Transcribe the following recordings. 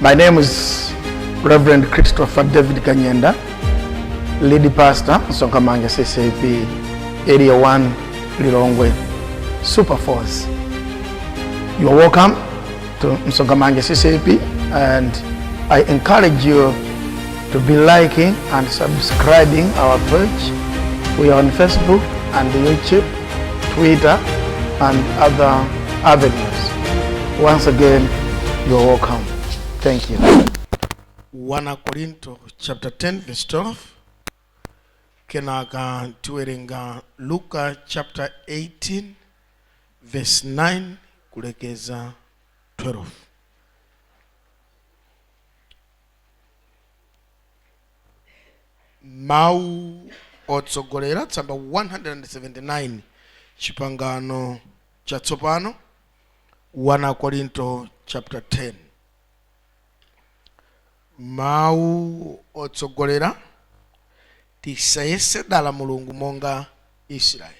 My name is Reverend Christopher David Kanyenda, lead pastor, Msonkhamanja CCAP, Area 1, Lilongwe, Super Force. You are welcome to Msonkhamanja CCAP, and I encourage you to be liking and subscribing our page. We are on Facebook and YouTube, Twitter, and other avenues. Once again, you are welcome. Thank you. 1 Korinto chapter 10 verse 12, kenaka tiwerenga Luka chapter 18 verse 9 kulekeza 12. Mawu otsogolera, tsamba 179, Chipangano Chatsopano, 1 Korinto chapter 10. Mawu otsogolera: tisayese dala Mulungu monga Israeli.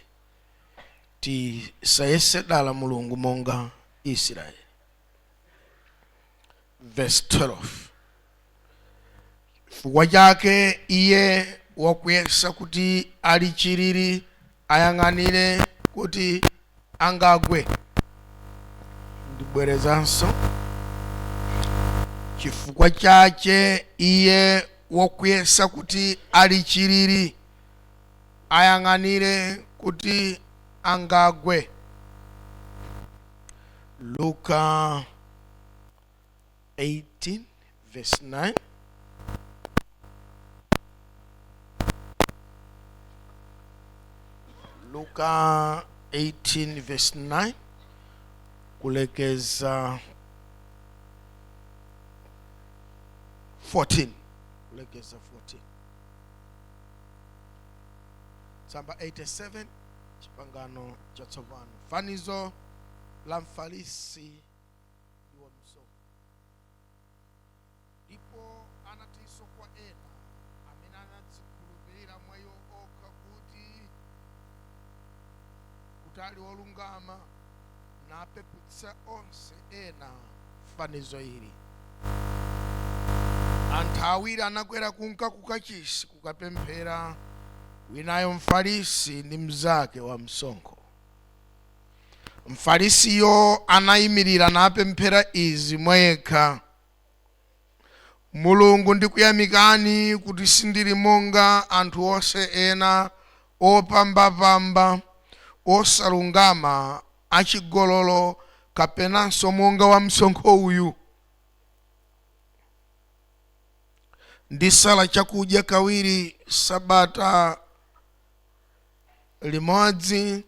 Tisayese dala Mulungu monga Israeli. Verse 12: chifukwa chake iye wakuyesa kuti ali chilili ayang'anire kuti angagwe. Ndibwerezanso: chifukwa chache iye wakuyesa kuti ali chilili ayang'anire kuti angagwe. Luka 18 verse 9. Luka 18 verse 9 kulekeza 14, kulekeza 14, tsamba 87, Chipangano Chatsopano. Fanizo la Mfarisi ndi wamisonkho. Ndipo anatinso kwa ena amene anadzikhulupirira mwa iwo okha kuti ali olungama, napeputsa onse ena, fanizo ili: Anthu awiri anakwera kunka kukachisi kukapemphera, winayo Mfarisi ndi mnzake wa msonkho. Mfarisiyo anayimirira napemphera izi mwa yekha: Mulungu, ndikuyamikani kuti sindili monga anthu onse ena, opambapamba, osalungama, achigololo, kapenanso monga wamsonkho uyu. Ndisala chakudya kawiri sabata limodzi,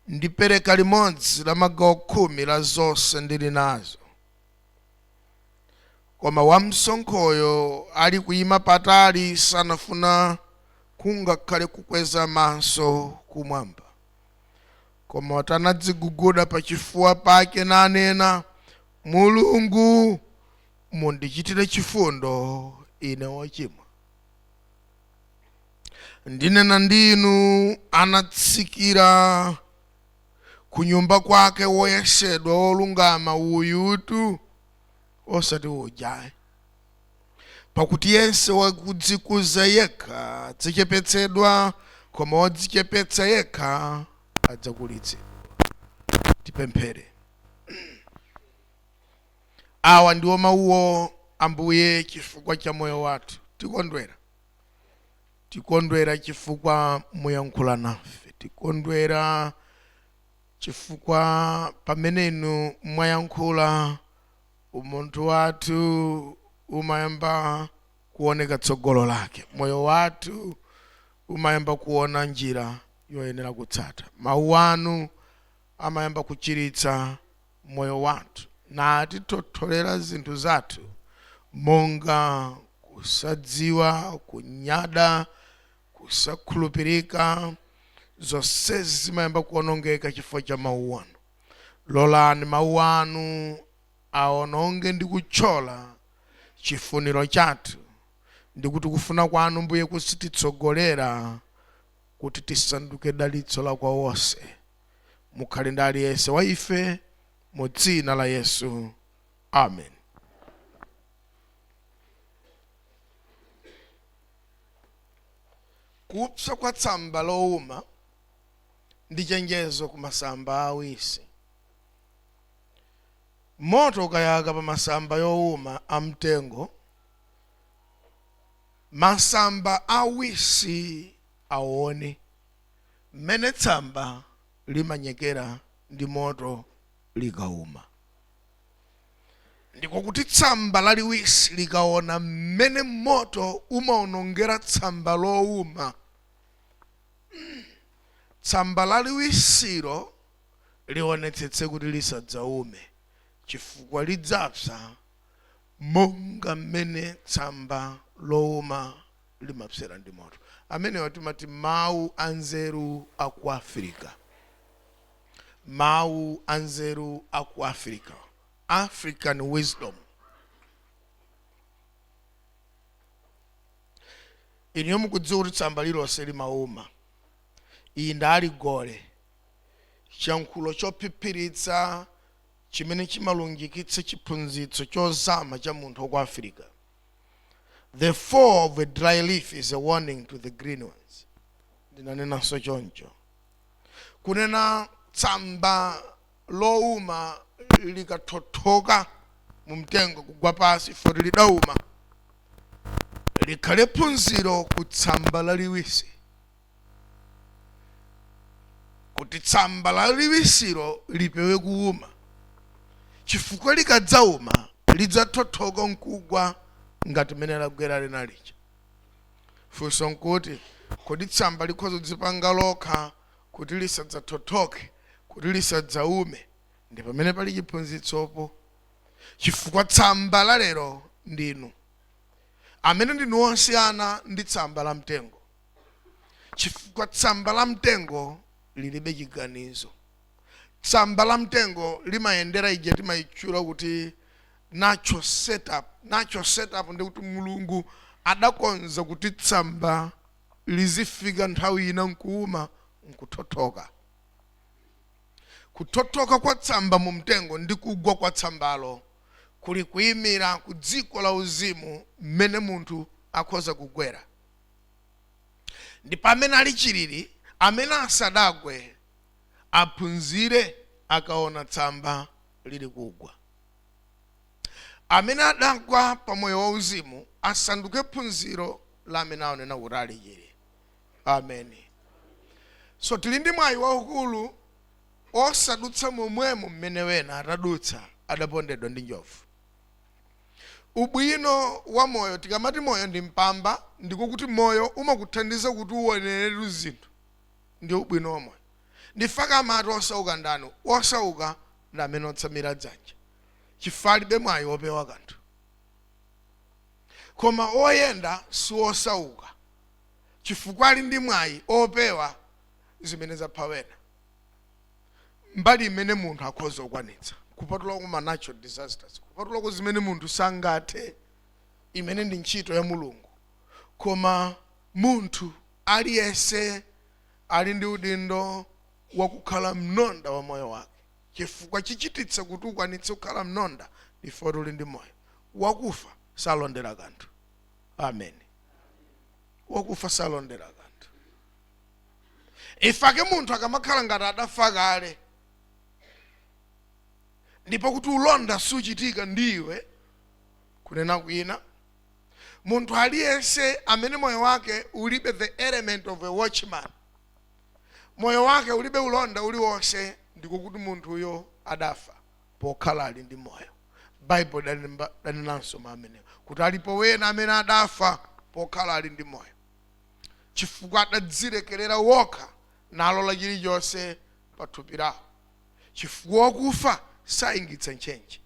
ndipereka limodzi la magawo 10 la zonse ndili nazo. Koma wamsonkhoyo ali kuyima patali, sanafuna kungakhale kukweza maso kumwamba, koma anadziguguda pachifuwa pake nanena, Mulungu, mundichitire chifundo ine wochimwa. Ndinena ndi inu, anatsikira kunyumba kwake woyesedwa wolungama uyutu, osati uja. Pakuti yense wakudzikuza yekha adzachepetsedwa, koma wodzichepetsa yekha adzakulitsidwa. Tipemphere. Awa ndiwo mawuwo, Ambuye, chifukwa cha moyo wathu. Tikondwera, tikondwera chifukwa muyankhula nafe. Tikondwera chifukwa pamene inu mwayankhula, umunthu wathu umayamba kuoneka tsogolo lake, moyo wathu umayamba kuona njira yoyenera kutsata. Mawu anu amayamba kuchiritsa moyo wathu natithotholera zinthu zathu monga kusadziwa, kunyada, kusakhulupirika. Zonsezi zimayamba kuonongeka chifukwa cha mawu anu. Lolani mawu anu aononge ndi kuthyola chifuniro chathu, ndi kuti kufuna kwanu, Mbuye, kuzititsogolera kuti tisanduke dalitso la kwa onse. Mukhale ndi aliyense wa ife, mu dzina la Yesu, amen. Kupsa kwa tsamba lowuma ndi chenjezo ku masamba awisi. Moto ukayaka pa masamba yowuma a mtengo, masamba awisi aone mmene tsamba limanyekera ndi moto likauma. Ndiko kuti tsamba laliwisi likaona mmene moto umaonongera tsamba lowuma, tsamba laliwisilo lionetsetse kuti lisadzaume, chifukwa lidzapsa monga mmene tsamba lowuma limapsera ndi moto. Amenewa timati mawu anzeru aku Afirika. Mawu anzeru aku Afirika, African wisdom. Inuyo mukudziwa kuti tsamba lilonse limauma. Iyi ndi allegory, chiyankhulo chophiphiritsa chimene chimalunjikitsa chiphunzitso chozama cha munthu waku Afirika. The fall of a dry leaf is a warning to the green ones. Ndinanenanso choncho. Kunena tsamba lowuma likathothoka mu mtengo kugwa pansi foti lidauma, likhale phunziro ku tsamba laliwisi, kuti tsamba laliwisilo lipewe kuuma, chifukwa likadzauma lidzathothoka nkugwa ngati mmene lagwera lina lija. Funso nkuti, kodi tsamba likhoza kudzipanga lokha kuti lisadzathothoke, kuti lisadzaume? Ndi pamene pali chiphunzitsopo, chifukwa tsamba la lero ndinu amene ndinu osiyana ndi tsamba la mtengo, chifukwa tsamba la mtengo lilibe chiganizo. Tsamba la mtengo limayendera ija timayitchula kuti natural setup. Natural setup ndikuti Mulungu adakonza kuti tsamba lizifika nthawi ina nkuuma nkuthothoka. Kuthothoka kwa tsamba mu mtengo ndi kugwa kwa tsambalo kuli kuyimira ku dziko la uzimu mmene munthu akhoza kugwera. Ndipo amene ali chilili, amene asadagwe, aphunzire akaona tsamba lili kugwa. Amene adagwa pa moyo wauzimu asanduke phunziro la amene aonena kuti ali chilili. Ameni. So tili ndi mwayi waukulu osadutsa momwemo mmene wena atadutsa adapondedwa ndi njovu. Ubwino wa moyo, tikamati moyo ndi mpamba, ndiko kuti moyo umakuthandiza kuti uoneretu zinthu. Ndi ubwino wa moyo. Ndifaka amati osauka ndani? Osauka ndi amene otsamira dzanja, chifukwa alibe mwayi wopewa kanthu. Koma oyenda si osauka, chifukwa ali ndi mwayi opewa zimene zapha wena. Mbali imene munthu akhoza kukwanitsa, kupatulako ma natural disasters, kupatulako zimene munthu sangathe, imene ndi ntchito ya Mulungu, koma munthu aliyense ali ndi udindo wakukhala mnonda wa moyo wake, chifukwa chichititsa kuti ukwanitse kukhala mnonda before uli ndi moyo. Wakufa salondera kanthu. Amen. Wakufa salondera kanthu. Ifake munthu akamakhala ngati adafa kale, ndipo kuti ulonda suchitika ndiwe. Kunena kwina, munthu aliyense amene moyo wake ulibe the element of a watchman, moyo wake ulibe ulonda uliwonse, ndiko kuti munthuyo adafa pokhala ali ndi moyo. Baibulo danenanso ma amenewo kuti alipo wena amene adafa pokhala ali ndi moyo, chifukwa adadzilekerera wokha nalola chilichonse pa thupi lawo. Chifukwa wakufa sayingitsa ntchentche,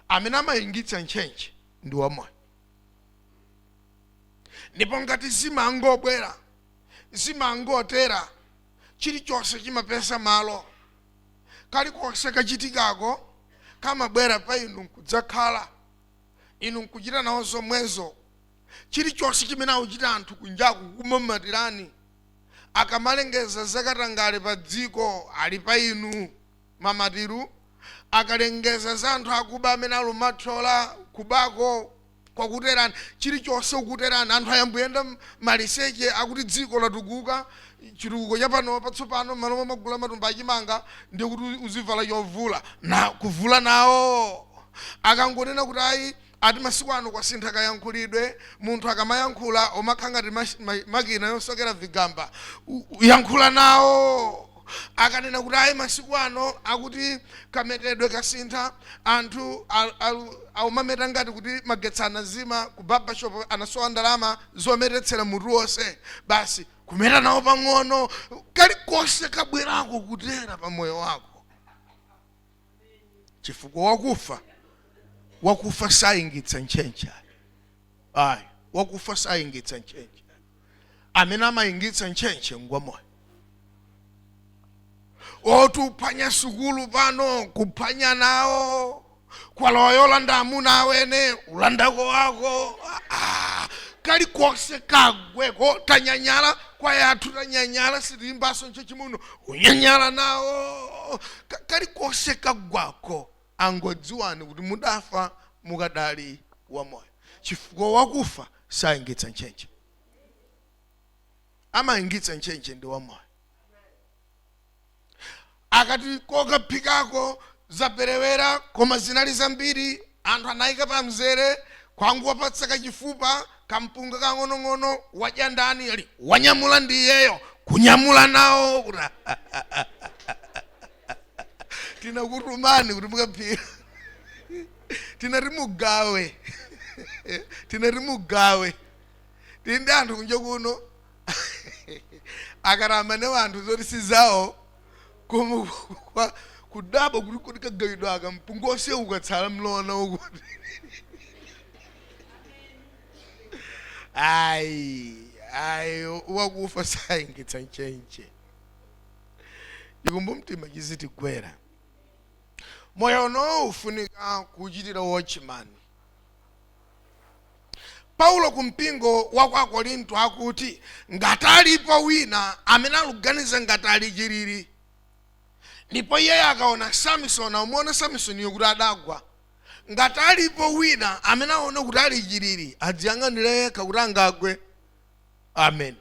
amene amayingitsa ntchentche ndi wamoyo. Ndipo ngati zimangobwera, zimangotera, chilichonse chimapeza malo, kalikonse kachitikako kamabwera pa inu nkudzakhala, inu nkuchita nawo zomwezo. Chilichonse chimene akuchita anthu kunjaku kumamatirani, akamalengeza zakatangale pa dziko ali pa inu mamatiru, akalengeza za anthu akuba amene alumathyola kubako. Kwakuterani chilichonse ukuterani. Anthu ayambuyenda maliseche akuti dziko latukuka, chitukuko chapano patsopano, malo momagula matumba achimanga ndiye kuti uzivala chovula na kuvula nawo. Akangonena kuti ayi, ati masiku ano kwasintha kayankhulidwe, munthu akamayankhula omakhala ngati makina yosokera vigamba, uyankhula nawo. Akanena kuti ayi, masiku ano akuti kametedwe kasintha, anthu aumameta ngati kuti magetsi anazima, ku barbershop anasowa ndalama zometetsera mutu wonse, basi kumeta nawo pang'ono. Kalikonse kabwerako kutera pa moyo wako, chifukwa wakufa sayingitsa ntchentche. Ayi, wakufa sayingitsa ntchentche. Amene amayingitsa ntchentche ngwamoyo. Oti uphwanya sukulu pano, kuphwanya nawo. Kwalowa yolanda amuna awene, ulandako wako. Kalikonse kagweko. Tanyanyala kwa yathu, tanyanyala, sitiyimbaso nchechimuno, unyanyala nawo. Kalikonse kagwako, angodziwani kuti mudafa mukadali wamoyo, chifukwa wakufa sayingitsa ntchentche. Amayingitsa ntchentche ndi wamoyo. Akati kokaphikako zaperewera, koma zinali zambiri, anthu anayika pamzere, kwangu wapatsa kachifupa kampunga kang'onong'ono, wadya ndani? Ali wanyamula ndi iyeyo, kunyamula nawo kuti tinakutumani kuti mukaphika, tinati mugawe, tinati mugawe. Tili ndi anthu kunja kuno akarama ne anthu zoti sizawo, koma kudabwa kuti kodi kagawidwa aka mpunga onse ukatsala mlona ukuti ayi ayi, wakufa sayingitsa ntchentche. Chikumbumtima chizitigwera. Moyo uno ufunika kuchitira watchman. Paulo ku mpingo wa kwa Korinto akuti ngati alipo wina amene aluganiza ngati ali chilili, ndipo iyeyo akaona Samson, amuona Samsoniyo kuti adagwa. Ngati alipo wina amene aona kuti ali chilili, adziyang'anire yekha kuti angagwe. Amen.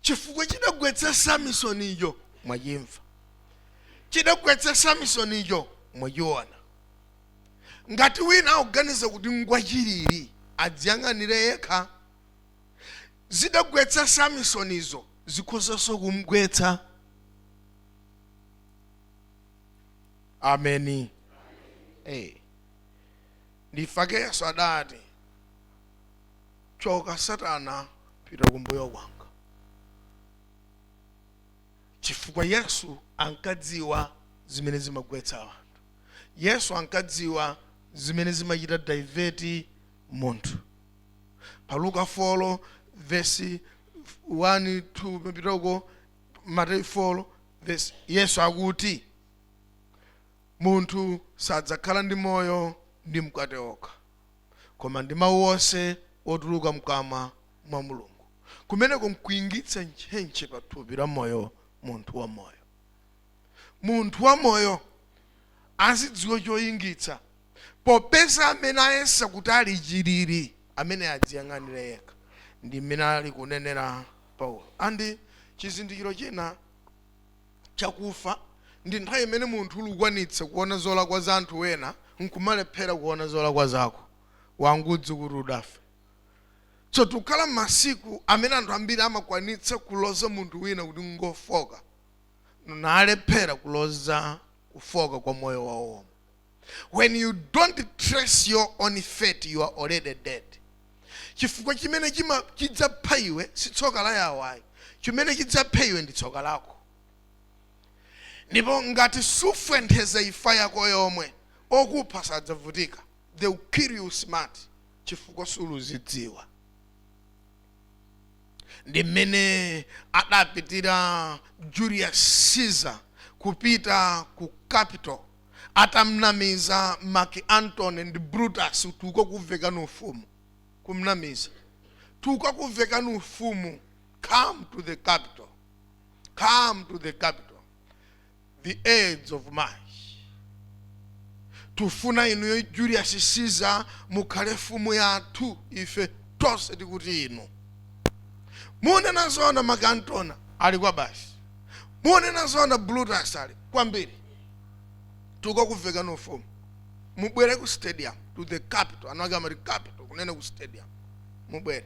Chifukwa chidagwetsa Samsonicho mwachimva, chidagwetsa Samsonicho mwachiona. Ngati wina akuganiza kuti ngwachilili, adziyang'anire yekha. Zidagwetsa Samsonizo zikhozanso kumgwetsa. Ameni. Hey. Ndifake Yesu adati, choka Satana, pita kumbuyo kwanga, chifukwa Yesu ankadziwa zimene zimagwetsa anthu. Yesu ankadziwa zimene zimachita divert munthu. Pa Luka 4 vesi 1 2 mapitoko Mateyu 4 vesi, Yesu akuti munthu sadzakhala ndi moyo ndi mkate okha, koma ndi mawu onse otuluka mkamwa mwa Mulungu. Kumeneko nkuyingitsa ntchentche pa thupi la moyo. Munthu wa moyo, munthu wa moyo azidziwa choyingitsa. Popeza amene ayesa kuti ali chilili, amene adziyang'anire yekha, ndi mmene ali kunenera Paulo. Andi chizindikiro china chakufa ndi nthawi imene munthu ulukwanitsa kuona zolakwa za anthu wena nkumalephera kuona zolakwa zako, wangudzi kuti udafa. So tikukhala masiku amene anthu ambiri amakwanitsa kuloza munthu wina kuti ngofoka, nalephera kuloza kufoka kwa moyo wawo. When you don't trace your own fate, you are already dead, chifukwa chimene chidzapha iwe si tsoka la yawayi. Chimene chidzapha iwe ndi tsoka lako. Ndipo ngati sufwentheza imfa yako yomwe, okupha sadzavutika. They will kill you smart, chifukwa suluzidziwa. Ndi mmene adapitira Julius Caesar kupita ku capital atamnamiza Mark Antony ndi Brutus, tukakuvekani ufumu, kumnamiza, tukakuvekani ufumu, come to the capital, come to the capital, the Ides of March. Tufuna inuyo Julius Caesar mukhale mfumu yathu ife tonse tikuti inu. Munena zoona Mark Antony ali kwa basi. Munena zoona Brutus ali kwambiri. Tukakuvekani ufumu. Mubwere ku stadium, to the capital. Anu ake amati capital, kunene ku stadium. Mubwere.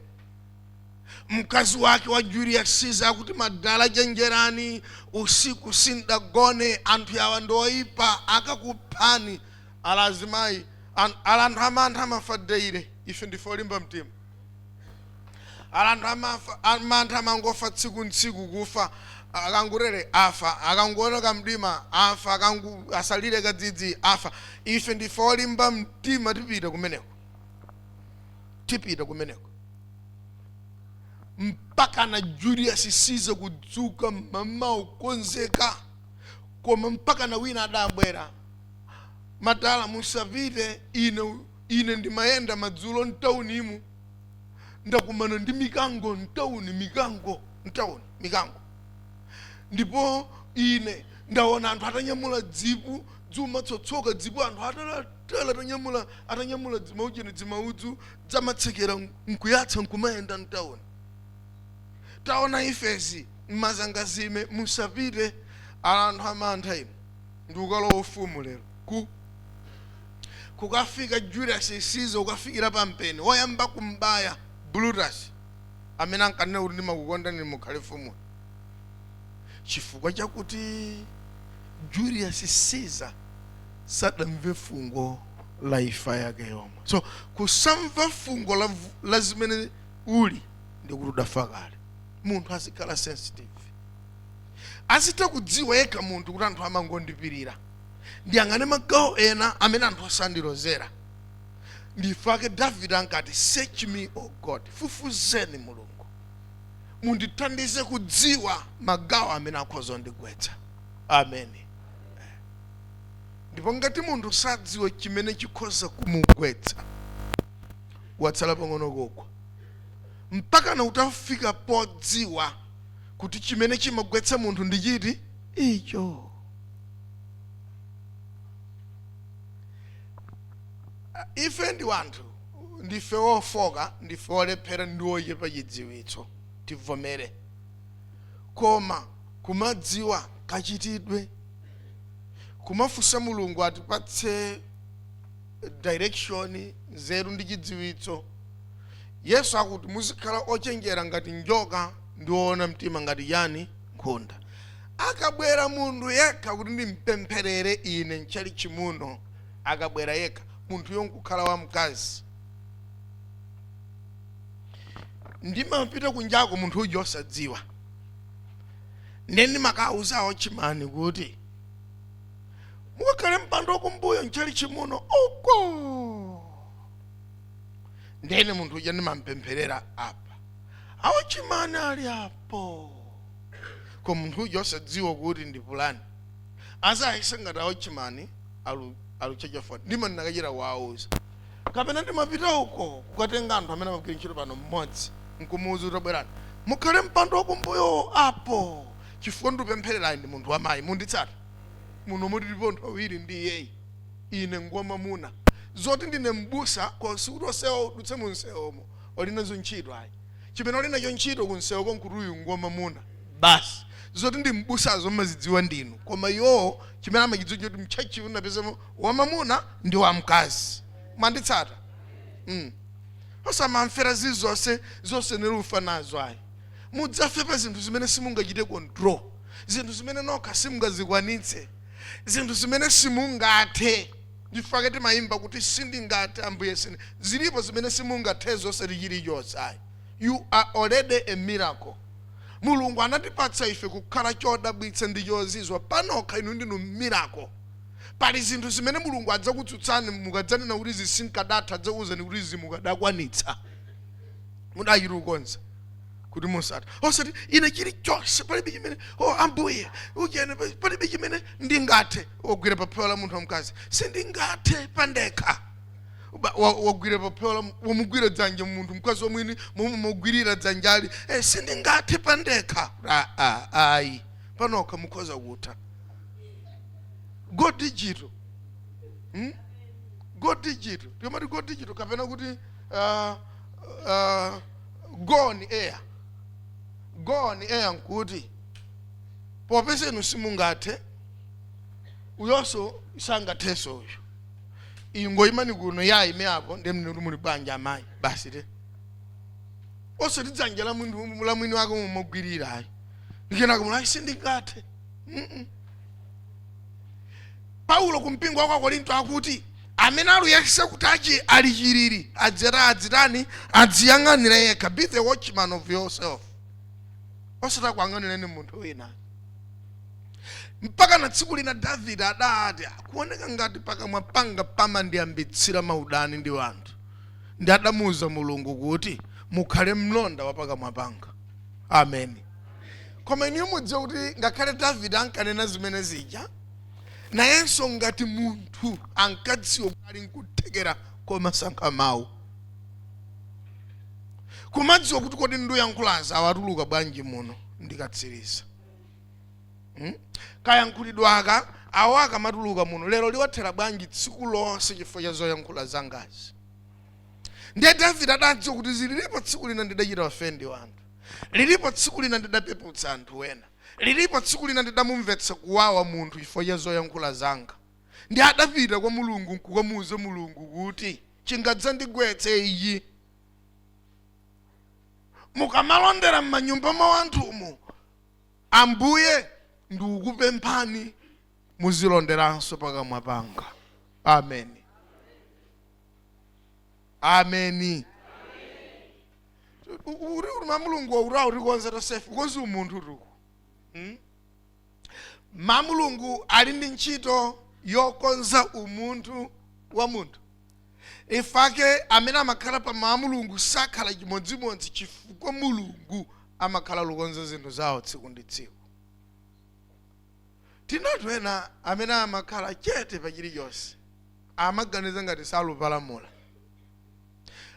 Mkazi wake wa Julius Caesar akuti madala chenjerani, usiku sindagone, anthu awa ndi oyipa, akakuphani. Ala azimayi, ala anthu amantha amafa daily, ife ndife olimba mtima. Ala anthu amafa, amantha amangofa tsiku ntsiku kufa, akangurere afa, akangoona kamdima afa, akangu asalire kadzidzi afa. Ife ndife olimba mtima, tipita kumeneko, tipita kumeneko. Mpaka na Julius Caesar kudzuka mama ukonzeka, koma mpaka na wina adabwera, madala musapite, ine ndimayenda madzulo mtaunimu, ndakumana ndi mikango mtauni, mikango mtauni, mikango. Ndipo ine ndaona anthu atanyamula dzipu, dzumatsotsoka dzipu, anthu atalatala atanyamula dzimaucheni dzimaudzu dzamatsekera nkuyatsa nkumayenda mtauni. Taona ifezi mmazangazime, musapite, ala anthu amantha inu, ndi ukalowa ufumu lero. Kukafika Julius Caesar ukafikira pampeni woyamba kumbaya Brutus amene ankanena kuti ndimakukondani mukhale mfumu, chifukwa chakuti Julius Caesar sadamve fungo la imfa yake yomwe. So kusamva fungo la zimene uli ndikuti udafa kale. Munthu azikhala sensitive, azitha kudziwa yekha munthu kuti anthu amangondipirira, ndiyang'ane magawo ena amene anthu asandilozera. Ndifake David ankati, search me, O God, fufuzeni Mulungu, mundithandize kudziwa magawo amene akhoza kundigwetsa. Amen. Ndipo ngati munthu sadziwa chimene chikhoza kumugwetsa, watsala pang'ono kugwa. Mpaka na utafika podziwa kuti chimene chimagwetsa munthu ndi chiti icho. Ife ndi wanthu, ndife ofoka, ndife olephera ndi ochepa chidziwitso, tivomere. Koma kumadziwa kachitidwe, kumafunsa Mulungu atipatse direction, nzeru ndi chidziwitso. Yesu akuti muzikhala ochenjera ngati njoka ndi woona mtima ngati yani nkhunda. Akabwera munthu yekha kuti ndimpempherere ine mchalichi muno, akabwera yekha munthuyo nkukhala wamkazi, ndimapita kunjako munthu uja osadziwa, ndiye ndimakauza ochimani kuti mukakhale mpando wakumbuyo mchalichi muno uko, ndene munthu uja ndimampempherera apa, awochimani ali apo, koma munthu uja osadziwa kuti ndi pulani azayesa ngati awochimani aluchacha foni, ndima ndinakachita kuwauza, kapena ndimapita uko kukatenga anthu amene amagwira ntchito pano mmodzi nkumuuza kuti abwerani mukhale mpando wakumbuyo apo, chifukwa ndipemphererayi ndi munthu wamayi, munditsata muno mutilipo anthu awiri ndi iyeyi, ine ngwamamuna, zoti ndine mbusa kosi kuti osewa udutse mu msewomo oli nazo ntchito ayi, chimene oli nacho ntchito ku msewoko nkuti uyu ngwamamuna basi, zoti ndi mbusazo mmazidziwa ndinu, koma iwowo chimene amachidziwa choti mtchachi unapezamo wamamuna ndi wamkazi. Mwanditsata? Osamamfera zizonse zonse nelufa nazo ayi. Mudzafe pa zinthu zimene simungachite control, zinthu zimene nokha simungazikwanitse, zinthu zimene simungathe. Ndifake timayimba kuti sindingathe Ambuye, sindi. Zilipo zimene simungathe zonse chilichonse ayi. You are already a miracle. Mulungu anatipatsa ife kukhala chodabwitsa ndi chozizwa panokha, inu ndinu miracle. Pali zinthu zimene Mulungu adzakutsutsani mukadzanena kuti zisinkadatha, adzakuwuzani kuti zimukadakwanitsa, mudachita kukonza kuti musatha. Osati ine chilichonse palibe chimene, oh Ambuye uchene palibe chimene ndingathe. Wagwira pa phewa la munthu wamkazi, sindingathe pandekha. Wagwira pa phewa la wamugwira dzanja munthu mkazi wamwini, momwe mugwirira dzanjali, sindingathe pandekha. Ayi, panokha mukhoza kutha. Go digital. Go digital, tikamati go digital kapena kuti go on air, go on air nkuti popeza inu simungathe, uyonso sangathenso uyu, ingoyimani kuno, yayime apo, ndiye mneti muli banja amayi basi te osati dzanja la munthu la mwini wake mumagwirira ayi. Ndikenaka mula sindingathe. Paulo kumpingo wa kwa Korinto akuti amene aluyesa kuti achi ali chilili adzera adzitani? Adziyang'anire yekha. Be the watchman of yourself, osati akuyang'anireni munthu wina. Mpaka na tsiku lina Davide adati, "Kuoneka ngati pakamwa panga pamandiyambitsira maudani ndi wanthu." Ndi adamuwuza Mulungu kuti, "Mukhale mlonda wa pakamwa panga." Amen. Koma iniyo mudziwe kuti ngakhale Davide ankanena zimene zija, nayenso ngati munthu ankadziwa kuti ali nkuthekera komasankha mawu, kumadziwa kuti kodi nduyankhulaza awatuluka bwanji muno ndikatsiriza, Kayankhulidwe aka awo akamatuluka muno lero liwathera bwanji tsiku lonse chifukwa cha zoyankhula zangazi? Ndiye Davide adadziwa kuti zililipo tsiku lina ndidachita offend wanthu, lilipo tsiku lina ndidapeputsa anthu ena, lilipo tsiku lina ndidamumvetsa kuwawa munthu chifukwa cha zoyankhula zanga. Ndi adapita kwa Mulungu nkukamuwuza Mulungu kuti, "Chingadzandigwetse iyi." Mukamalondera m'manyumba mwa anthumu, Ambuye, ndikukupemphani muzilonderanso pakamwa panga. Ameni, ameni. Uri uri ma Mulungu uri autikonza tosefe, ukonza umunthu tuku, Ma Mulungu ali ndi ntchito yokonza umunthu wa munthu. Ifake amene amakhala pa ma Mulungu sakhala chimodzimodzi, chifukwa Mulungu amakhala lukonza zinthu zawo tsiku ndi tsiku. Tinatu ena amene amakhala chete pa chilichonse, amaganiza ngati salupalamula.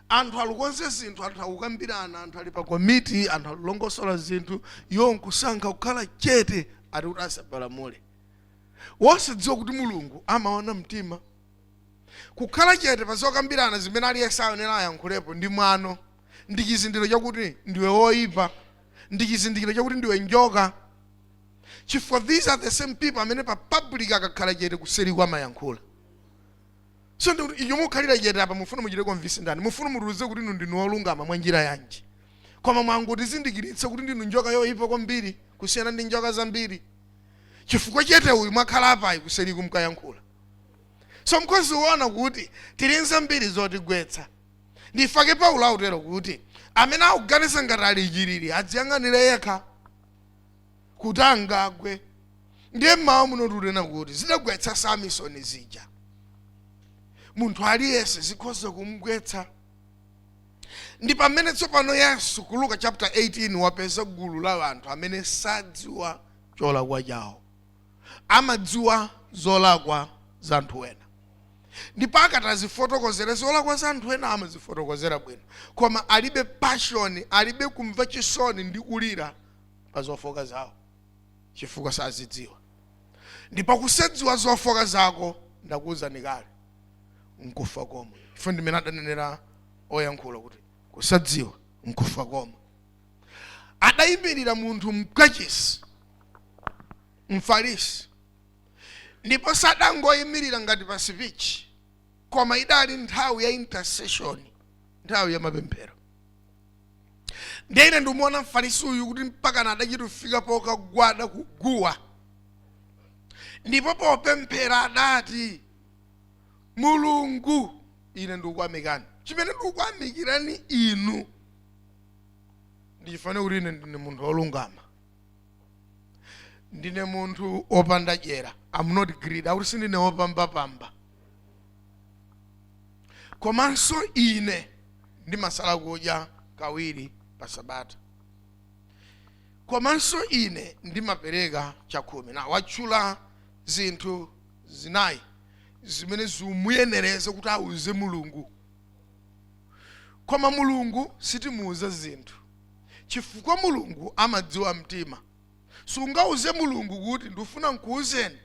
Anthu alukonze zinthu, anthu akukambirana, anthu ali pa komiti, anthu alulongosola zinthu, iwo nkusankha kukhala chete, ati kuti asapalamule, wosadziwa kuti Mulungu amaona mtima. Kukhala chete pa zokambirana zimene aliyense ayenera ayankhulepo ndi mwano, ndi chizindikiro chakuti ndiwe woyipa, ndi chizindikiro chakuti ndiwe njoka, chifukwa these are the same people amene pa public akakhala chete, kuseri kwa amayankhula. So ndikuti icho mukhalira chete apa, mufuna muchite convince ndani? Mufuna mutiuze kuti inu ndinu wolungama mwa njira yanji? Koma mwangotizindikiritsa kuti ndinu njoka yoyipa kwambiri kusiyana ndi njoka zambiri, chifukwa chete uyu mwakhala apayi, kuseriku mkayankhula. So mkhozi uona kuti tili nzambiri zotigwetsa. Ndifake Paulo autero kuti amene akuganiza ngati ali chilili adziyang'anire yekha kuti angagwe. Ndiye mmawa muno tikunena kuti zidagwetsa Samisoni zija, munthu aliyense zikhoza kumugwetsa. Ndi pamene tsopano Yesu ku Luka chapter 18 wapeza gulu la anthu amene sadziwa cholakwa chawo, amadziwa zolakwa za anthu ena, ndipo akati azifotokozere zolakwa za anthu ena amazifotokozera bwino, koma alibe passion, alibe kumva chisoni ndi kulira pa zofoka zawo, chifukwa sazidziwa. Ndipo kusadziwa zofoka zako, ndakuwuzani kale, nkufa komwe, chifukwa ndimene adanenera oyankhula kuti kusadziwa nkufa komwe. Adayimirira munthu mkachisi, Mfarisi, ndipo sadangoyimirira ngati pa speech, koma idali nthawi ya intercession, nthawi ya mapemphero. Ndiye ine ndimuona Mfarisi uyu kuti mpaka adachita kufika pokagwada kuguwa, ndipo popemphera adati, "Mulungu, ine ndikukuyamikani. Chimene ndikukuyamikirani inu ndichifane kuti ine ndine munthu wolungama, ndine munthu wopanda dyera. I'm not greedy," akuti, "sindine wopambapamba, komanso ine ndimasala kudya kawiri pa sabata, komanso ine ndimapereka chakhumi." Na watchula zinthu zinayi zimene zimuyenereze kuti auze Mulungu. Koma Mulungu sitimuuza zinthu, chifukwa Mulungu amadziwa mtima. Sungauze Mulungu kuti, "Ndifuna nkuuzeni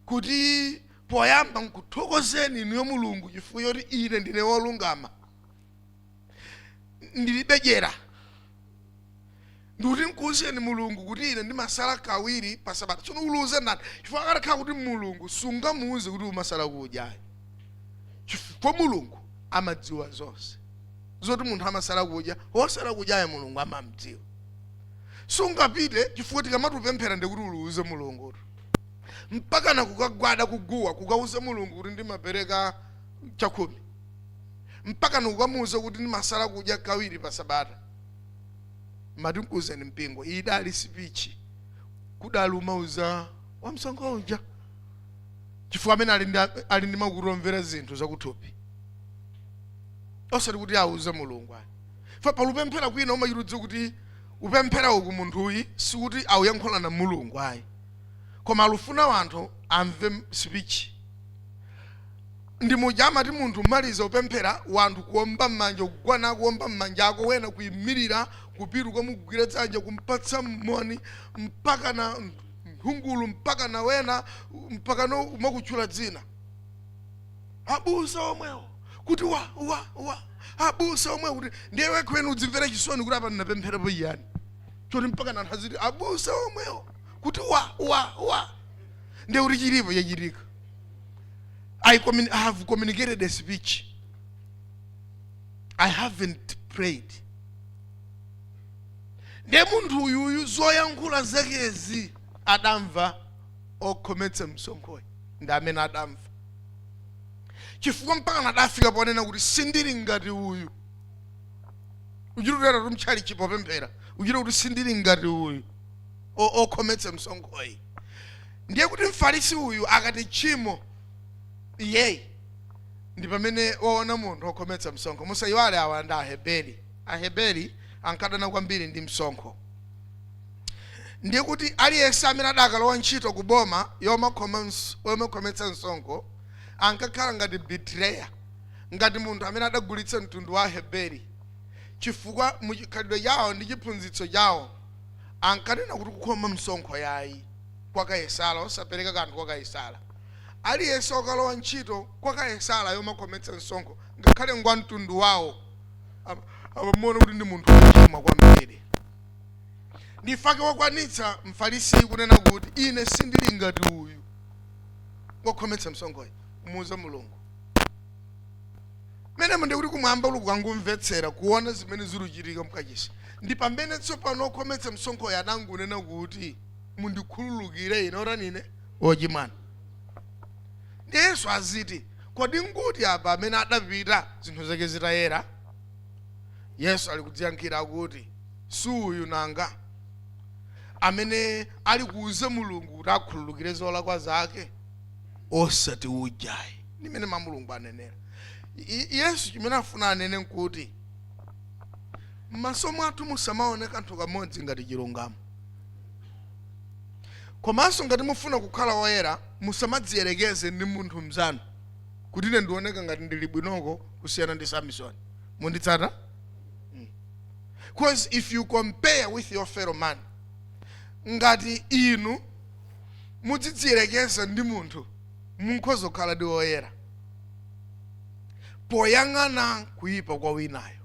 kuti Poyamba nkuthokozeni inuyo Mulungu chifukwa choti ine ndine wolungama, ndilibe dyera. Ndikuti nkuwuzeni Mulungu kuti ine ndimasala kawiri pa sabata. Tsono uluze ndani? Chifukwa akatakhala kuti Mulungu, sungamuuze kuti umasala kudyayo, chifukwa Mulungu amadziwa zonse. Zoti munthu amasala kudya, wosala kudyayo Mulungu amamdziwa. Sungapite, chifukwa tikamatupemphera ndikuti uluuze Mulungutu, mpaka na kukagwada kuguwa kukauza Mulungu kuti ndimapereka chakhumi, mpaka na kukamuuza kuti ndimasala kudya kawiri pa sabata. Mati nkuuzeni mpingo, iyi idali speech kudali umauza wamsonkho uja, chifukwa amene ali ndi makutu omvera zinthu zakuthupi, osati kuti auze Mulungu ayi. Fa palupemphera kwina umachitudza kuti upemphera uku munthuyi sikuti auyankhula na Mulungu ayi, koma alufuna wanthu amve speech. Ndi muja amati munthu umaliza upemphera, wanthu kuomba m'manja, kugwana kuomba m'manja ako, wena kuyimirira kupita ukamugwira dzanja, kumpatsa moni, mpaka na nthungulu, mpaka na wena mpaka no umakutchula dzina, abusa omwewo kuti wa wa wa, abusa omwewo kuti. Ndiye wekhwene udzimvera chisoni kuti apa ndinapempherapo iyani choti mpaka na anthu aziti abusa omwewo kuti wa wa wa? Ndiye kuti chilipo chachitika. I have communicated a speech. I haven't prayed. Ndiye munthu uyuyu zoyankhula zakezi adamva okhometsa msonkhoyi, ndi amene adamva, chifukwa mpaka adafika ponena kuti sindili ngati uyu. Uchitutera tumtchali chipopemphera uchite kuti sindili ngati uyu okhometsa msonkhoyi. Ndiye kuti Mfarisi uyu akati tchimo iyeyi ndi pamene waona munthu okhometsa msonkho. Musayiwale, awa ndi Aheberi. Aheberi ankadana kwambiri ndi msonkho. Ndiye kuti aliyense amene adakalowa ntchito ku boma yomakhometsa msonkho ankakhala ngati betrayer, ngati munthu amene adagulitsa mtundu wa Aheberi, chifukwa muchikhalidwe chawo ndi chiphunzitso chawo ankanena kuti kukhoma msonkho yayi kwa Kaisala, osapereka kanthu kwa Kaisala. Aliyense okalowa ntchito kwa Kaisala yomakhometsa msonkho, ngakhale ngwa mtundu wawo, amamuona kuti ndi munthu wochimwa kwambiri. Ndifake wakwanitsa Mfarisi kunena kuti ine sindili ngati uyu wokhometsa msonkhoyi, kumuuza Mulungu. Menemo ndikuti kumwamba uli kukangumvetsera, kuona zimene zikuchitika mkachisi. Ndi pamene tsopano okhometsa msonkhoyo adangunena kuti mundikhululukire ine otanine wochimwana. Ndi Yesu aziti, kodi nguti apa amene adapita zinthu zake zitayera? Yesu ali kudziyankhira akuti si uyu nanga amene ali kuuza Mulungu kuti akhululukire zolakwa zake, osati ujayi? Ndimene ma Mulungu anenera. Yesu chimene afuna anene nkuti m'maso mwathu musamaone kanthu kamodzi ngati chilungamo. Komanso ngati mufuna kukhala woyera, musamadziyerekeze ndi munthu mzanu kuti ine ndioneka ngati ndili bwinoko kusiyana ndi Samson. Munditsata? Because if you compare with your fellow man, ngati inu mudzidziyerekeza ndi munthu, mukhoza kukhala ndi woyera poyang'ana kuyipa kwa winayo,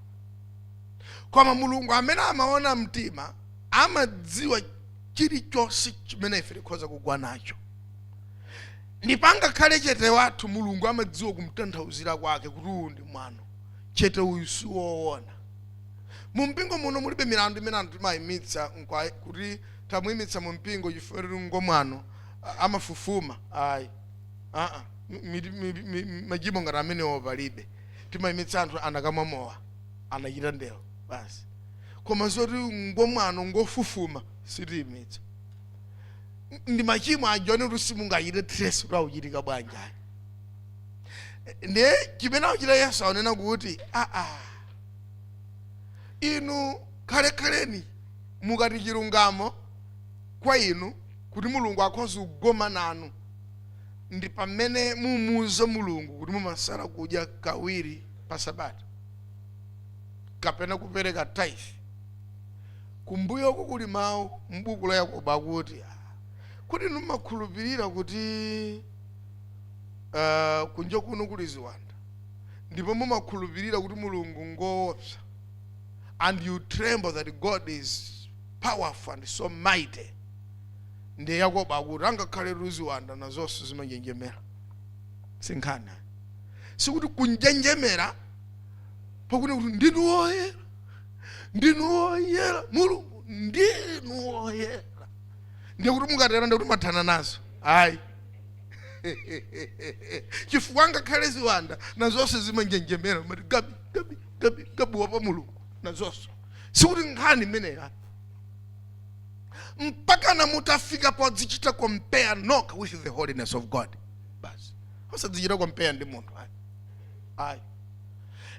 koma Mulungu amene amaona mtima amadziwa chilichonse chimene ife tikhoza kugwa nacho. Ndipo angakhale chete wathu, Mulungu amadziwa kumtanthauzira kwake kuti uwu ndi mwano, chete uyu siwoona. Mu mpingo muno mulibe milandu imene anthu timayimitsa kuti tamuyimitsa mu mpingo chifukwa kuti ngomwano, amafufuma ayi. Aa, machimo ngati amenewo palibe. Timayimitsa anthu anakamwa mowa, anachita ndewo basi, koma zoti ngomwano, ngofufuma, sitiyimitsa. Ndi machimo ajoni kuti simungachite trace kuti akuchitika bwanji ayi. Ndiye chimene akuchita Yesu, akunena kuti aa, inu khalekhaleni mukati chilungamo kwa inu kuti Mulungu akhoza kugoma nanu ndi pamene mumuuze Mulungu kuti mumasala kudya kawiri pa sabata kapena kupereka tithe. Kumbuyoko kuli mawu m'buku la Yakobo akuti, "Ah, kuti inu mumakhulupirira kuti Kunja kuno kuli ziwanda, ndipo mumakhulupirira kuti Mulungu ngoopsa, and you tremble that God is powerful and so mighty. Ndiye Yakobo akuti angakhale ziwanda nazonso zimanjenjemera. Sinkhani, sikuti kunjenjemera pakuti kuti ndinu woyera, ndinu woyera, Mulungu ndinu woyera, ndiye kuti mukatero ndiye kuti mathana nazo. Ayi, chifukwa ngakhale ziwanda nazonso zimanjenjemera, mati gabi gabi gabi gabi wapa Mulungu nazonso. Sikuti nkhani imeneyo mpakana mutafika podzichita compare nokha with the holiness of God basi, osadzichita compare ndi munthu, ayi, ayi.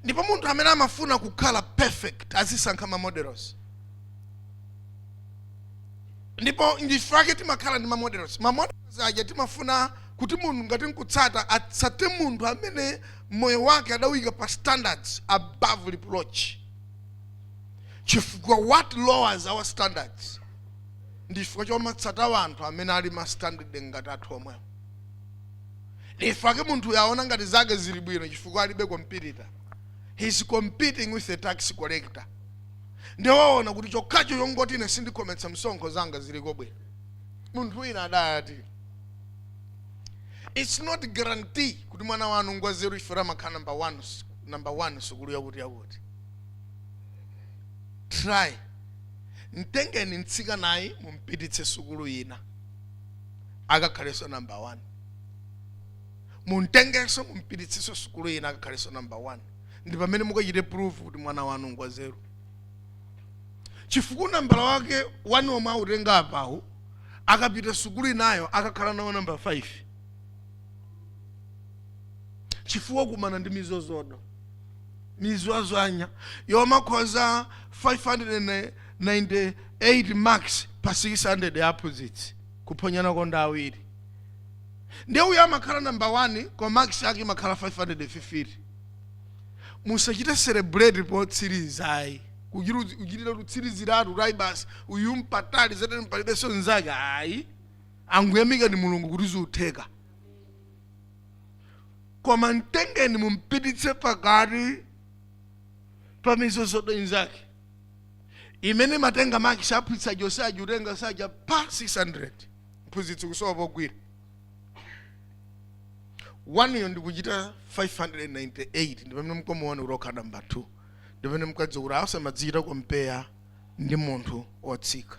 Ndipo munthu amene amafuna kukhala perfect azisankha ma models, ndipo ndifake timakhala ndi ma models. Ma models aja timafuna kuti munthu ngati nkutsata, atsate munthu amene moyo wake adawika pa standards above reproach, chifukwa what lowers our standards ndifukwa chomatsata anthu amene ali ma standard ngati athu omwewo. Ndifake munthu yaona ngati zake zili bwino chifukwa alibe competitor. He's competing with the tax collector. Ndiwaona kuti chokhacho chongoti ine sindikhometsa msonkho, zanga ziliko bwino. Munthu wina adati it's not guarantee kuti mwana wanu ngwazeru ifera amakhala number one, number one sukulu yakuti yakuti. Try, mtengeni mtsikanayi mumpititse sukulu ina, akakhalenso number one. Muntengenso mumpititsenso sukulu ina, akakhalenso number one. Ndi pamene mukachite proof kuti mwana wanu ngwazeru, chifukwa nambala wake wani omwe autenga apawu, akapita sukulu inayo akakhala nawo number 5, chifukwa kumana ndi mizozodo mizwazwanya yomakhoza 598 marks pa 600 ya aphunzitsi, kuphonyana konda awiri. Ndiye uyo amakhala number 1 koma marks yake imakhala 550. Musachite celebrate potsirizayi, kuchitira kutsiriziratu kuti ayi basi, uyu mpatali zateni, palibenso nzake. Ayi, anguyamika ni Mulungu kuti ziutheka, koma mtengeni mumpititse pakati pa mizozodo inzake imene matenga marks aphunzitsa josaja utenga saja pa 600, mphunzitsi kusowa pogwira. Wanuyo ndikuchita 598, ndi pamene mkomuone kuti okhala number 2, ndi pamene mkadziwa kuti asamadzichita compare ndi munthu wotsika.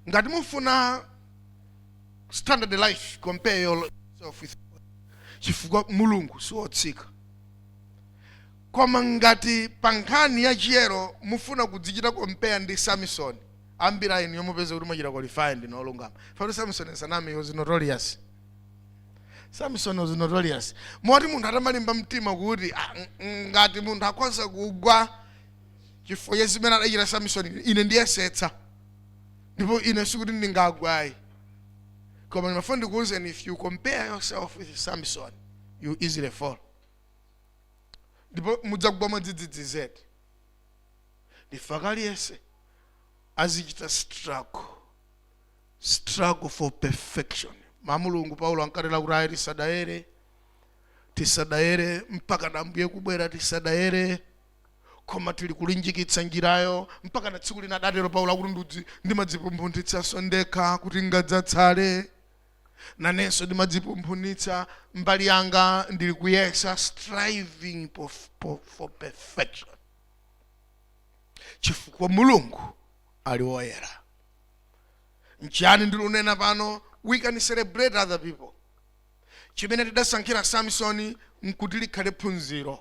Ngati mufuna standard life, compare yourself with, chifukwa Mulungu siwotsika. Koma ngati pa nkhani ya chiyero mufuna kudzichita compare ndi Samson, ambiri inu yomupeza kuti mwachita qualify ndinu olungama. Fatu Samson sanami, was notorious. Samson was notorious moti munthu atamalimba mtima kuti ah, ngati munthu akhoza kugwa chifukwa cha zimene adachita Samson, ine ndiyesetsa, ndipo ine sikuti ndingagwayi. Koma ndimafuna ndikuwuzeni, if you compare yourself with Samson, you easily fall, ndipo mudzagwa mwadzidzidzi zedi. Ndifaka aliyense azichita struggle, struggle for perfection. Ma Mulungu Paulo ankatera kuti ayi, tisadayere, tisadayere mpaka nambuye kubwera, tisadayere, koma tili kulinjikitsa njirayo mpaka na tsiku lina. Adatero Paulo akuti ndudzi ndimadzipumphunitsanso ndekha kuti ngadzatsale nanenso ndimadzipumphunitsa mbali yanga, ndili kuyesa, striving for perfection, chifukwa Mulungu ali woyera. Nchiyani ndilunena pano? We can celebrate other people. Chimene tidasankhira Samsoni nkuti likhale phunziro,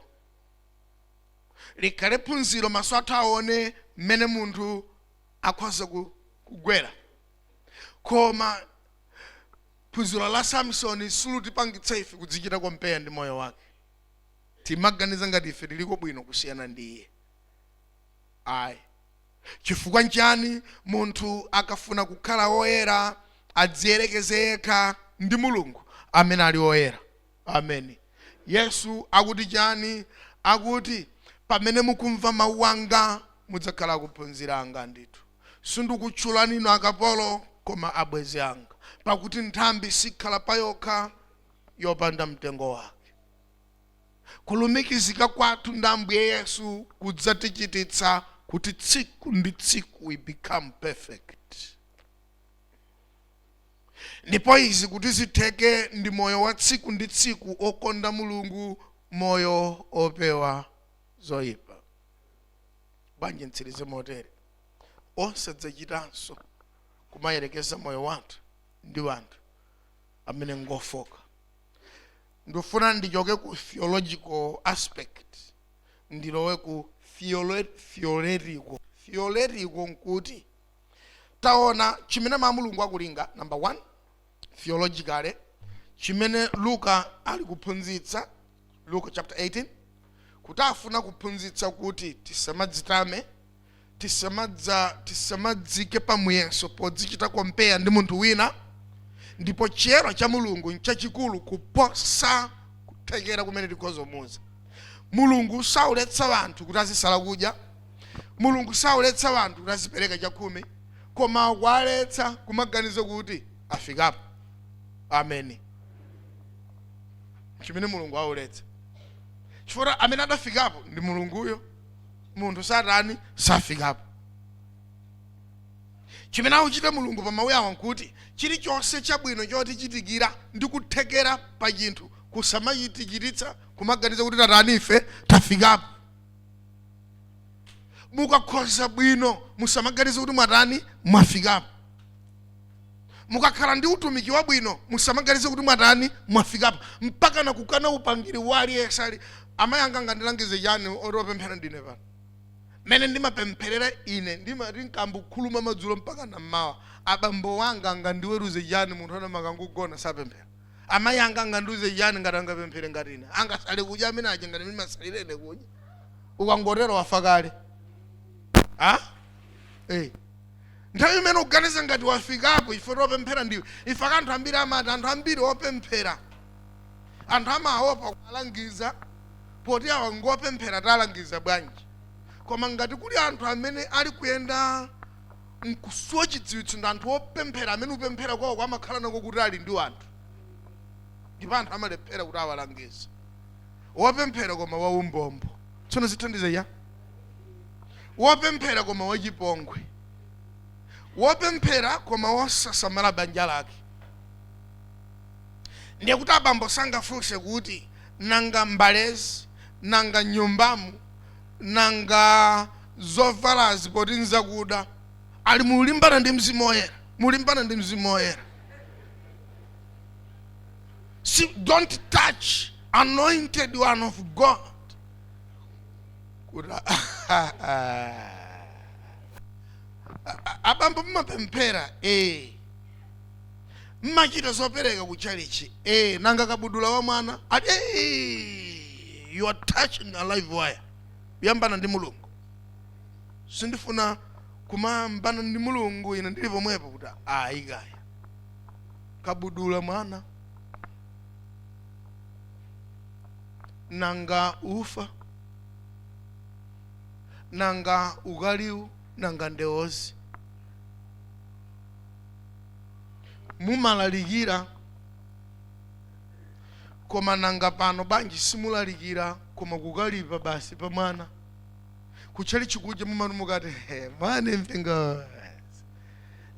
likhale phunziro, maso athu aone mmene munthu akhoza kugwera. Koma phunziro la Samsoni silutipangitsa ife kudzichita compare ndi moyo wake. Timaganiza ngati ife tiliko bwino kusiyana ndi iye. Ayi. Chifukwa nchani? Munthu akafuna kukhala woyera adziyerekeze yekha ndi Mulungu amene ali woyera. Ameni. Yesu akuti chani? Akuti pamene mukumva mawu anga mudzakhala akuphunzira anga ndithu. Sindikutchulani inu akapolo koma abwenzi anga, pakuti nthambi sikhala payokha. yopanda mtengo wake. Kulumikizika kwathu ndi Ambuye Yesu kudzatichititsa kuti tsiku ndi tsiku we become perfect. Ndipo izi kuti zitheke ndi moyo wa tsiku ndi tsiku okonda Mulungu, moyo opewa zoyipa. Bwanji ntsirize motere: osadzachitanso kumayerekeza moyo wathu ndi anthu amene ngofoka. Ndifuna ndichoke ku theological aspect, ndilowe ku theoretical. Theoretical nkuti taona chimene mawu a Mulungu akulinga. Number one, theologically, chimene Luka ali kuphunzitsa, Luka chapter 18, kuti afuna kuphunzitsa kuti tisamadzitame, tisamadzike pamuyeso podzichita compare ndi munthu wina, ndipo chiyero cha Mulungu nchachikulu kuposa kuthekera kumene tikhoza kumuuza. Mulungu sauletsa anthu kuti azisala kudya, Mulungu sauletsa anthu kuti azipereka chakhumi, koma akuwaletsa kumaganiza kuti afikapo. Ameni. Chimene Mulungu auletsa, chifukwa amene adafikapo ndi Mulunguyo, munthu satani? Safikapo. Chimene akuchita Mulungu pa mawu awa nkuti chilichonse chabwino chotichitikira ndi kuthekera pa chinthu kusamachitichititsa kumaganiza kuti tatani, ife tafikapo. Mukakhoza bwino, musamaganize kuti mwatani, mwafikapo. Mukakhala ndi utumiki wabwino, musamaganize kuti mwatani, mwafikapo, mpaka nakukana upangiri wa aliyense. Ali amayi anga angandilangize chani oti opemphera ndine pano? Mmene ndimapempherera ine, ndimati nkambukhuluma madzulo mpaka nammawa. Abambo wanga angandiweruze chani munthu anamakangugona sapemphera? Amayi anga angandiuze chani ngati angapemphere ngati ine? Angasale kudya amene aja ngati ndimasalire ine kudya? Ukangotero wafa kale. Ha, nthawi imene uganiza ngati wafikapo, ife topemphera ndiwe ife. Anthu ambiri amati, anthu ambiri opemphera, anthu amaopa kuwalangiza poti awa ngopemphera, talangiza bwanji? Koma ngati kuli anthu amene ali kuyenda nkusowa chidziwitso, ndi anthu opemphera amene upemphera kwawo amakhala nako kuti ali ndi anthu, ndipo anthu amalephera kuti awalangize. Wopemphera koma waumbombo, tsono zithandize ya? Wopemphera koma wachipongwe, wopemphera koma wosasamala banja lake. Ndiye kuti abambo sangafunse kuti nanga mbalezi, nanga nyumbamu, nanga zovalazi poti nzakuda? Ali mulimbana ndi Mzimu Woyera, mulimbana ndi Mzimu Woyera. See, don't touch anointed one of God. Kuti abambo mmapemphera, mmachita zopereka ku chalichi, nanga kabudula wa mwana ati? You are touching a live wire. Kuyambana ndi Mulungu. Sindifuna kumayambana ndi Mulungu ine ndili pomwepo. Kuti ayi kaya kabudula mwana, nanga ufa, nanga ukaliwu, nanga ndewozi? Mumalalikira, koma nanga pano bwanji simulalikira koma kukalipa basi pa mwana? Kutchali chikuja mumati mukati, "Mwane mpingo,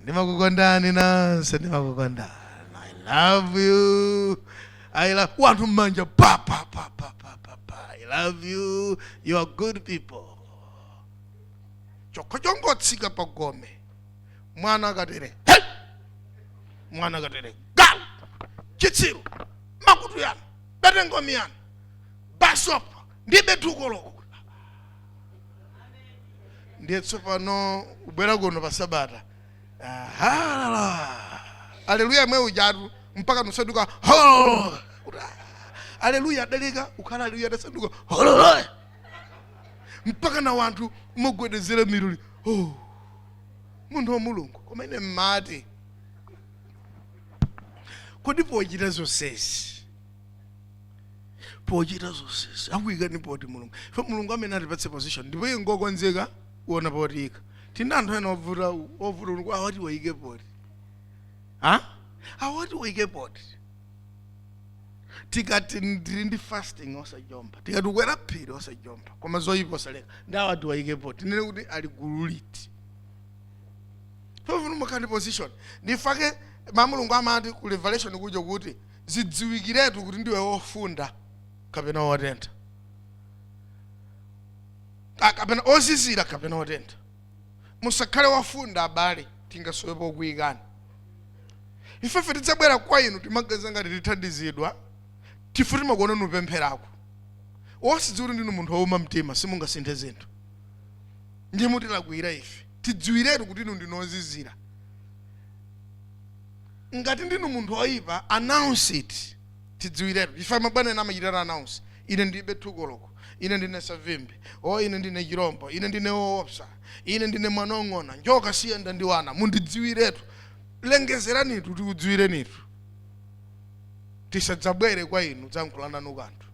ndimakukondani nonse, ndimakukondani, I love you, I love." Wanthu mmanja pa pa pa pa pa pa pa, "I love you, you are good people." Chokho chongotsika pa gome, mwana akatere, hey! Mwana akatere, galu, chitsiru, makutu yanu betengomi yanu basopa ndibe tukoloko. Ndiye tsopano ubwera kuno pa Sabata, ahalala, aleluya mwe ujatu mpaka nusanduka hololo. Aleluya adaleka ukhala aleluya, adasanduka hololo, mpaka na wanthu mugwedezera miluli. Oh, munthu wa Mulungu, koma ine mmati kodi pochita zonsezi akuyikani poti Mulungu? Ife Mulungu amene atipatse position, ndipo iye ngokonzeka kuona potika. Tindi anthu ena ovuta, ovuta kuti awati wayike poti, ha, awati wayike poti. Tikati ndili ndi fasting, osajomba. Tikati ukwera phiri, osajomba. Koma zoyipa osaleka. Ndawa tiwayikepo, tinene kuti ali gulu liti? Pafuna umakhala ndi position. Ndifake mamulungu amati ku Revelation kuja kuti zidziwikiretu kuti ndiwe wofunda kapena wotentha, kapena ozizira kapena otentha. Musakhale wafunda, abale, tingasowepo kuyikani. Ifefe tidzabwera kwa inu, timaganiza ngati tithandizidwa, tifu timakuona nupempherako, wosidziwa kuti ndinu munthu wowuma mtima, simungasinthe zinthu, ndiye mutilakwira ife. Tidziwiretu kuti inu ndinu ozizira. Ngati ndinu munthu oyipa, announce it, tidziwiretu. Ife mabwana ena amachitira announce: "Ine ndilibe thukoloko, ine ndine savimbi, o ine ndine chirombo, ine ndine woopsa, ine ndine mwana ong'ona, njoka siyenda ndi wana." Mundidziwiretu, lengezeranitu, tikudziwirenitu, tisadzabwere kwa inu dzankhula nanu kanthu.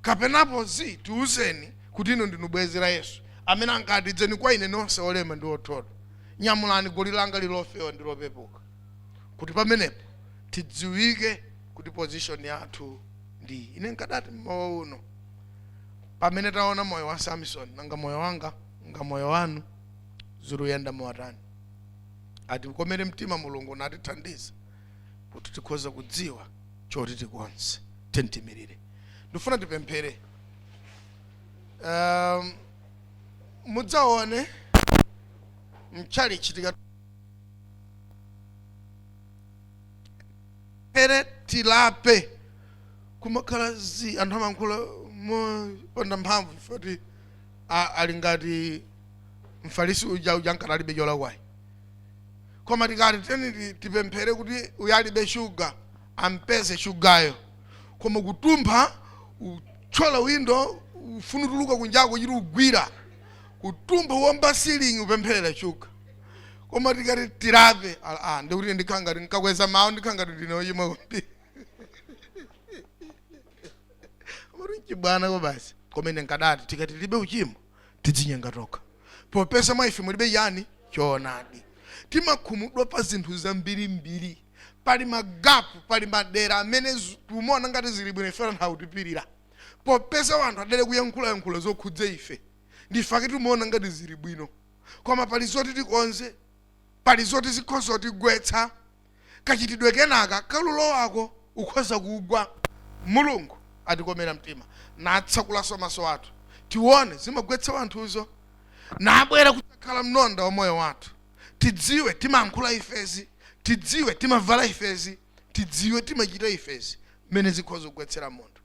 Kapenapo zi tiuzeni kuti inu ndinu bwenzi la Yesu amene ankati, "Dzeni kwa ine nonse olema ndi othodwa, nyamulani goli langa lilofewa ndi lopepuka," kuti pamenepo tidziwike kuti position yathu ndi. Ine nkadati mmawa uno, pamene taona moyo wa Samson, nanga moyo wanga, nga moyo wanu ziluyenda motani? Atikomere mtima Mulungu natithandiza kuti tikhoza kudziwa choti tikonze. Tentimirire, ndifuna tipemphere. Mudzaone mchalichi tikapemphere tilape, kumakhala zi anthu amankhula mopanda mphamvu foti ali ngati mfarisi uja uja ankati alibe cholakwayi. Koma tikati teni tipemphere kuti uyu alibe shuga ampeze shugayo, koma kutumpha, uthyola windo, ufunutuluka kunjako, chiti ugwira, kutumpha, uwomba ceiling, upempherera shuga. Koma tikati tilape, ndikuti ndikhala ngati nkakweza mawu, ndikhala ngati ndine wochimwa kwambiri. Amati mchibwana ko basi. Koma ine nkadati tikati tilibe uchimo, tidzinyenga tokha, popeza mwa ife mulibe yani? Choonadi. Timakhumudwa pa zinthu zambirimbiri. Pali ma gap, pali madera amene timaona ngati zili bwino, ife anthu akutipirira, popeza wanthu adale kuyankhulayankhula zokhudza ife. Ndifake timaona ngati zili bwino, koma pali zoti tikonze, pali zoti zikhoza kutigwetsa. Kachitidwe kenaka kalulowako, ukhoza kugwa. Mulungu atikomera mtima natsakulaso maso athu tione zimagwetsa wanthuzo, nabwera kudzakhala mlonda wa moyo wathu. Tidziwe timayankhula ifezi, tidziwe timavala ifezi, tidziwe timachita ifezi, mmene zikhoza kugwetsera munthu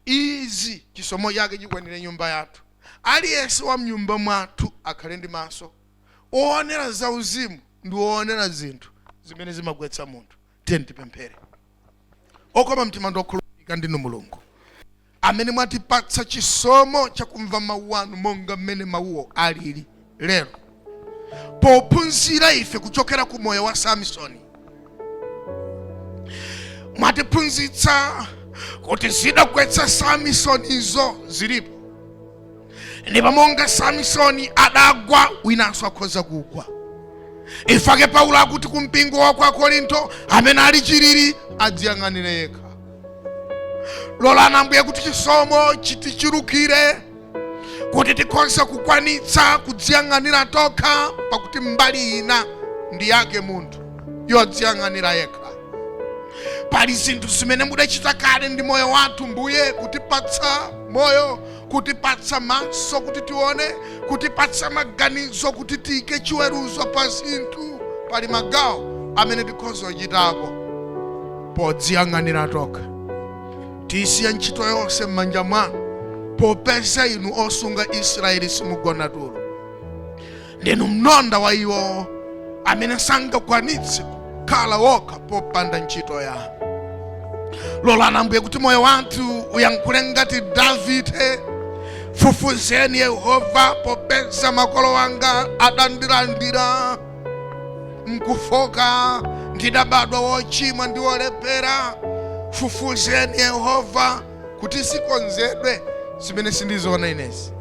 izi. Chisomo chake chikwanire nyumba yathu. Aliyense wa mnyumba mwathu akhale ndi maso oonera zauzimu ndi oonera zinthu zimene zimagwetsa munthu. Tiye tipemphere. Okoma mtima ndi okhulupirika ndinu Mulungu amene mwatipatsa chisomo chakumva mawu anu monga mmene mawuwo alili lero, pophunzira ife kuchokera ku moyo wa Samsoni. Mwatiphunzitsa kuti zidagwetsa Samsonizo zilipo, ndipo monga Samsoni adagwa, winanso akhoza kugwa. Ifake Paulo akuti kumpingo wa kwa Korinto, amene ali chilili adziyang'anire yekha. Lolani Ambuye kuti chisomo chitichulukire kuti tikhoza kukwanitsa kudziyang'anira tokha, pakuti mbali ina ndi yake munthu yodziyang'anira yekha. Pali zinthu zimene mudachita kale ndi moyo wathu, Mbuye, kutipatsa moyo, kutipatsa maso kuti tione, kutipatsa maganizo kuti tiyike chiweruzo pa zinthu. Pali magawo amene tikhoza kuchitapo podziyang'anira tokha. Tisiya ntchito yonse m'manja mwanu, popeza inu osunga Israeli simugona tulo. Ndinu mlonda wa iwo amene sangakwanitse kukhala wokha popanda ntchito yanu. Lolani Ambuye kuti moyo wathu uyankhule ngati Davide: "Fufuzeni Yehova, popeza makolo anga adandilandira mkufoka, ndidabadwa wochimwa ndi wolephera. Fufuzeni Yehova kuti zikonzedwe zimene sindizoona inezi."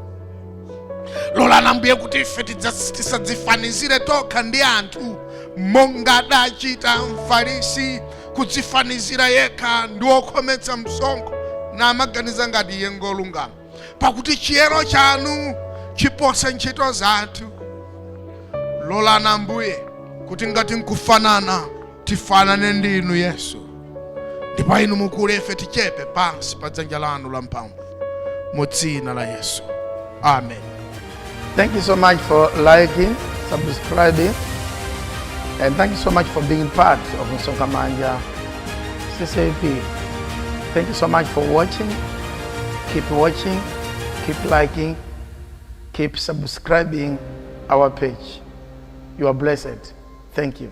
Lolani Ambuye kuti ife tisadzifanizire tokha ndi anthu monga adachita Mfarisi. Kudzifanizira yekha ndi wokhometsa msonkho, namaganiza ngati iye ngolungama. Pakuti chiyero chanu chiposa ntchito zathu. Lolani, Ambuye, kuti ngati nkufanana, tifanane ndi inu Yesu, ndipo inu mukule, ife tichepe pansi pa dzanja lanu la mphamvu, mu dzina la Yesu, amen. Thank you so much for liking, subscribing, and thank you so much for being part of Msonkhamanja CCAP. Thank you so much for watching. Keep watching, keep liking, keep subscribing our page. You are blessed. Thank you.